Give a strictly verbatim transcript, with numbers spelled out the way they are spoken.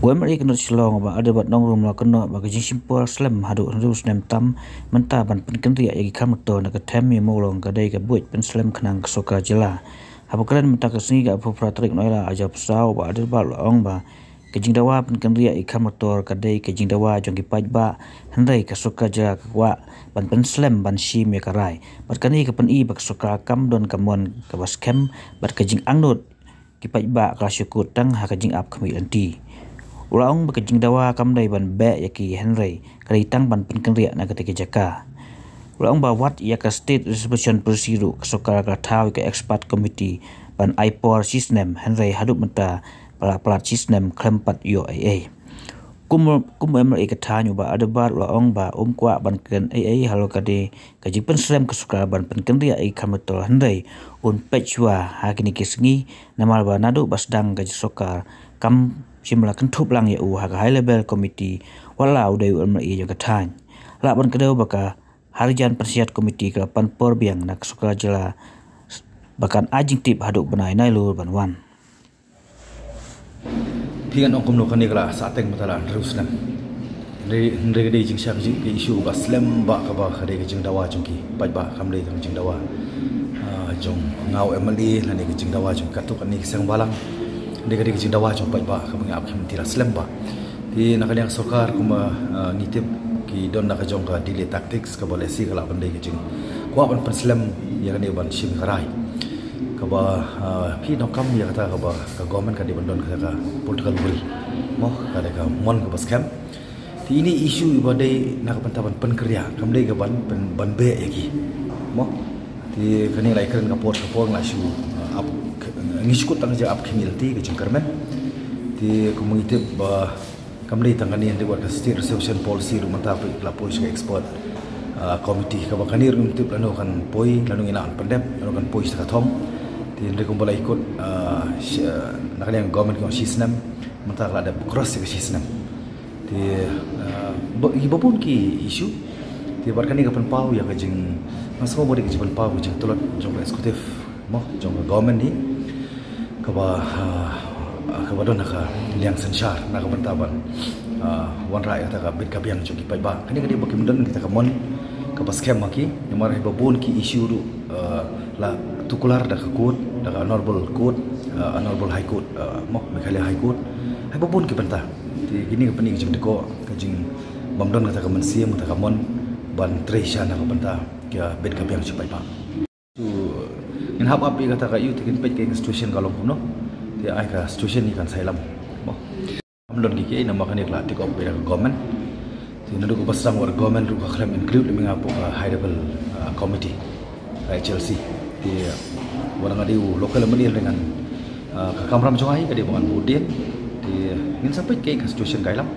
U MLA ka North Shillong Bah Adelbert Nongrum la kynnoh ba ka jingshim por slem haduh hynriew snem tam mynta ban pynkynriah ïa ki kham motor na ka them ïa Mawlong ka dei ka buit pynslem khnang ka sorkar jylla. Haba kren mynta ka sngi ka arphew phra tarik Nailar arhajar arphew saw, Bah Adelbert la ong ba ka jingdawa pynkynriah ïa ki kham motor ka dei ka jingdawa jong ki paidbah, hynrei ka sorkar jylla ka kwah ban pynslem ban shim ïa ka rai. Bad kane ka pyni ba ka sorkar kam don ka mon kaba skhem bad ka jingangnud ki paidbah ka la shu kut tang ha ka jingap khmih lynti. U la ong ba ka jingdawa kam dei ban beh ïa ki, hynrei ka dei tang ban pynkynriah na katei ka jaka. U la ong ba wat ïa ka State Reservation Policy ruh ka sorkar ka la thaw ïa ka expert committee ban ai por shi snem, hynrei haduh mynta ba la palat shi snem khlem pat ïoh ei ei. Kum, kum u MLA ka thaiñ u Bah Adelbert u la ong ba um kwah ban kren ei ei halor kane ka jingpynslem ka sorkar ban pynkynriah ïa ki kham motor, hynrei un peit shuwa ha kine ki sngi, namar ba naduh ba sdang ka sorkar kam shym la kynthup lang ïa u ha ka High Level Committee, wat la u dei u MLA jong ka thaiñ. Lah ban kdew ba ka Harijan Panchayat Committee ka la pan por biang na ka sorkar jylla ba kan ai jingtip haduh bnai Nailur ban wan. Phi ngan ong kumno, kane ka la sah teng mynta la hynriew snem. Hynrei, hynrei ka dei jingshah jingkynjah ka issue ba slem bha, kaba ka dei ka jingdawa jong ki paidbah, kam dei tang ka jingdawa, ah, jong nga u MLA lane ka jingdawa jong katto katne ki seng bhalang. Hynrei ka dei ka jingdawa jong paidbah kaba ngi ap khmih lynti la slem bha. Te na ka liang sorkar kumba, ah, ngi tip ki don na ka jong ka delay tactics kaba lehse ka lah ban dei ka jingkwah ban pynslem ïa kane ban shim ka rai. Kaba, ah, phi donkam ïa kata kaba ka government ka dei ban don kata ka political will. Mo, ka dei ka mon kaba skhem. Te ine i issue iba dei na ka bynta ban pynkynriah, kam dei ka ban, ban, ban beh ïa ki. Mo. Te kane la ïakren ka por ka por nga la shu, ah, ap, ngi shu kut tang ka jingap khmih lynti ka jingkyrmen. Te kumba ngi tip ba kam dei tang kane, hynrei wat ka State Reservation Policy ruh mynta phi la poi sha ka expert, ah, committee, kaba kane ruh ngim tip lano kan poi, lano ngi nang pyndep, lano kan poi sha ka thong. Te hynrei kumba la ïakut, ah, shi, ah, na ka liang government ki ong shi snem, mynta ka la dep cross ïa ka shi snem. Te, ah, ba, ïa ba bun ki issue. Te bad kane ka pynpaw ïa ka jing, nga sngew ba dei ka jingpynpaw ka jingtlot jong ka executive, mo, jong ka government hi, kaba, ah, kaba don ha ka liang synshar na ka bynta ban, ah, wanrah ïa kata ka bit ka biang jong ki paidbah. Kane ka dei ba kim don kita ka mon kaba skhem ha ki, namar hi ba bun ki issue ruh, ah, la tu kular da ka court, da ka honorable court, ah, honorable high court, ah, mo, Meghalaya High Court. Hi ba bun ki bynta. Te kine ka pyni ka jingdkoh, ka jing bym don kata ka mynsiem, kata ka mon ban trei sha na ka bynta ka bit ka biang jong ki paidbah. Te ngin hap ap ïa kata ka issue, te ngin peit ka situation ka long kumno. Te ai ka situation hi kan sa ïalam. Mo. Kam don kiei kiei namar kane ka la take up by ka government. Te naduh kaba sdang wat ka government ruh ka khlem include lem ïa nga hapoh ka high level, ah, committee, ka HLC. Te wat nga dei u local MLA ruh ngan, ah, ka kamram jong nga hi ka dei ba ngan bud dien. Te ngin sa peit kiei ka situation ka ïalam.